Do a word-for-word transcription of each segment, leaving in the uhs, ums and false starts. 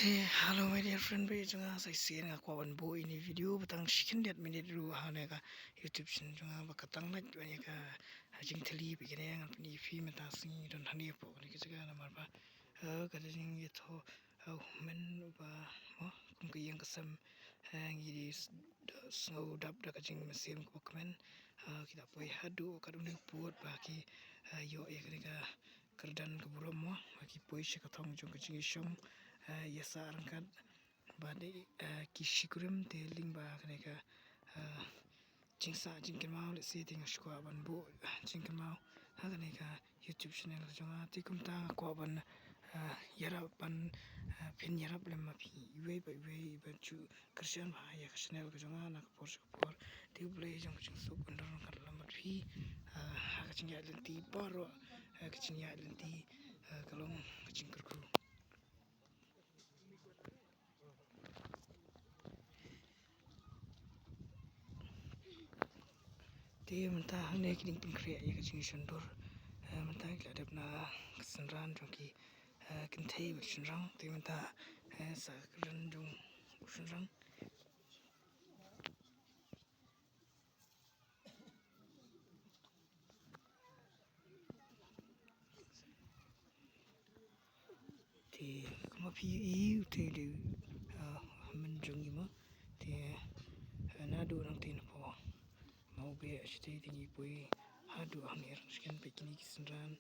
Eh, hello my dear friend, ba jong nga sa shisien nga kwah ban buh ïa ine i video ba tang shi khyndiat minit ruh ha kane ka YouTube channel jong nga ba ka Tang Nait ban ïa ka jingthylli ba kane ngan pyni ïa phi mynta sngi don hangne hapoh kane ka jaka namar ba, eh, ka jingïathoh, eh, u hynmen uba, mo, kum ka ïing ka sem, eh, ngi dei s-, da sngew dap da ka jingmynsiem kaba kmen, eh, ki da poi haduh kat une u pud ba ki, eh, ïoh ïa kane ka kyrdan ka burom mo, ba ki poi sha ka thong jong ka jingïashong, eh, ïasah ryngkat ba dei, eh, ki shikurim te lyngba kane ka, eh, jingsah jingkynmaw lehse te nga shu kwah ban buh, eh, jingkynmaw ha kane ka YouTube channel ka jong nga. Te kumta nga kwah ban, eh, ïarap ban, eh, pynïarap lem ma phi iwei pa iwei ban shu kyrshan bha ïa ka channel ka jong nga na ka por sha ka por. Te U Blei jong ka jingsuk un don ryngkat lem bad phi, eh, ha ka jingïaid lynti baroh, eh, ka jingïaid lynti, eh, ka long ka jingkyrkhu. Te mynta hangne ki dang pynkhreh ïa ka jingshon dur. Eh, mynta ki la dep na ka synran jong ki, eh, kynthei bad shynrang. Te mynta, eh, sa ka kyrdan jong u shynrang. Te kumba phi ïohi, ute u dei, ah, hynmen jong ngi mo. Te, ah, naduh nangtei na pdeng Mawbeh shatei te ngi poi haduh hangne, rang shisien peit kine ki synran,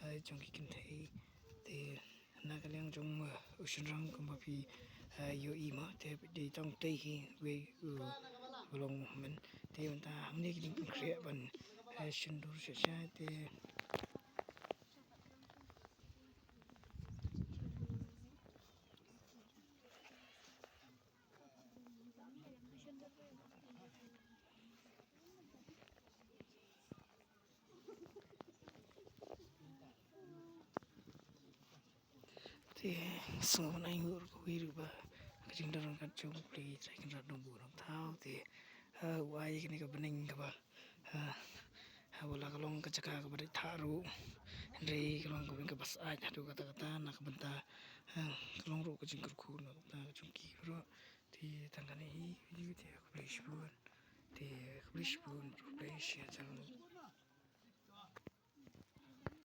ah, jong ki kynthei. Te na ka liang jong, ah, u shynrang kumba phi, ah, ïohi mo, te dei tang utei hi uwei, uh, ba long u hynmen. Te mynta hangne ki dang pynkhreh ban, ah, shon dur sha sha te. Te sngewbha ban ainguh ruh kawei ruh ba ka jingdon ryngkat jong U Blei Trai Kynrad Nongbuh Nongthaw te, eh, u ai kane ka bneng kaba, eh, eh, wat la ka long ka jaka kaba dei thah ruh, hynrei ka long ka bneng kaba syaid haduh katta katta na ka bynta, eh, ka long ruh ka jingkyrkhu na ka bynta ka jong ki ruh. Te tang kane hi video te khublei shibun. Te khublei shibun, khublei shibun.